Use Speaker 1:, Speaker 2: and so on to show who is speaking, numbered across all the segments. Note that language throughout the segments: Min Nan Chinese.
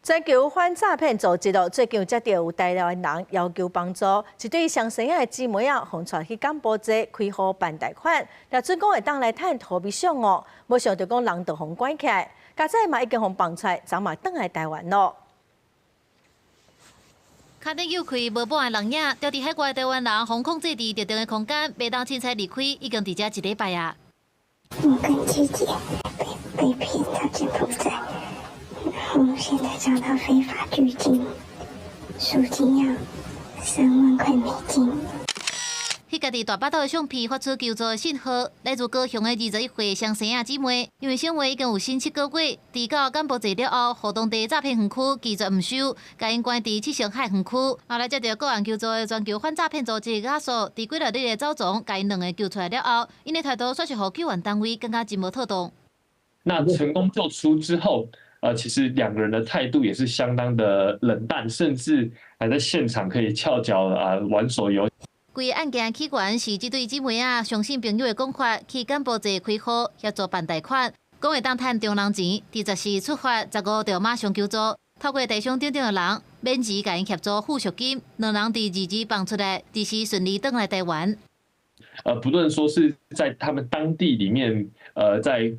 Speaker 1: 全球反詐騙組織哦，最近有接著有台灣人要求幫助，一對雙生仔的姊妹仔，予𤆬去柬埔寨開戶辦貸款，若準講會當來趁土米賞哦，無想著講人就予關起來，佳哉嘛已經予放出來，昨嘛轉來台灣囉。
Speaker 2: 跤頂又開無半个人影，牢佇海外台灣人予控制佇特定的空間，袂當凊彩離開，已經佇遮一禮拜啊。
Speaker 3: 我跟姐姐被騙到柬埔寨，然後現在遭到非法拘禁，贖金要3萬塊美金。
Speaker 2: 彼家佇大巴肚的相片發出求助的信號，來自高雄的21歲雙生仔姊妹，因為小妹已經有身7個月，佇到柬埔寨了後，予當地詐騙園區拒絕毋收，共𪜶關佇七星海園區。後來接著個案求助的全球反詐騙組織亞索，佇幾落日的走傱，共𪜶兩个救出來了後，𪜶的態度煞是予救援單位感覺真無妥當。
Speaker 4: 那成功救出之後，其實兩個人的態度也是相當的冷淡，甚至還在現場可以翹腳啊玩手遊。
Speaker 2: 規個案件起源是這對姊妹仔相信朋友的講法，去柬埔寨開戶協助辦貸款，講會當趁中人錢。佇14出發，15就馬上求助，透過台商等等的人免錢共𪜶協助付贖金，兩人佇22放出來，二四順利轉來台灣。
Speaker 4: 不論說是在他們當地裡面，在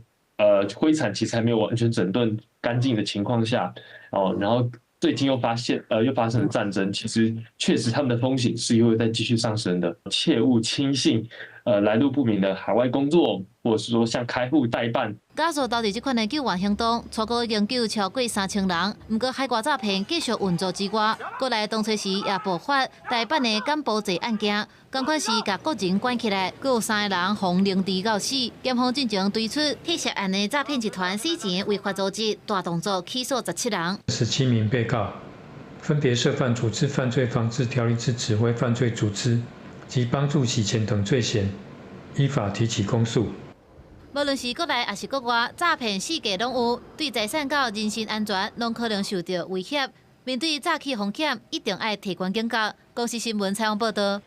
Speaker 4: 灰產其實還沒有完全整頓乾淨的情況下，哦，然後最近又發現，又發生了戰爭，其實確實他們的風險是又會再繼續上升的。切勿輕信，來路不明的海外工作，或者是說像開戶代辦。
Speaker 2: 加速投入這款的救援行動，初步已經救超過3000人。毋過海外詐騙繼續運作之外，國內當初時也爆發台辦的柬埔寨案件，仝款是共個人關起來，閣有三個人予凌遲到死。檢方進前推出替涉案的詐騙集團洗錢違法組織大動作起訴17人。
Speaker 5: 17名被告分別涉犯組織犯罪防治條例之指揮犯罪組織及幫助洗錢等罪嫌，依法提起公訴。
Speaker 2: 無論是國內抑是國外，詐騙四界攏有，對財產佮人身安全攏可能受著威脅。面對詐欺風險，一定愛提懸警覺。公視新聞採訪報導。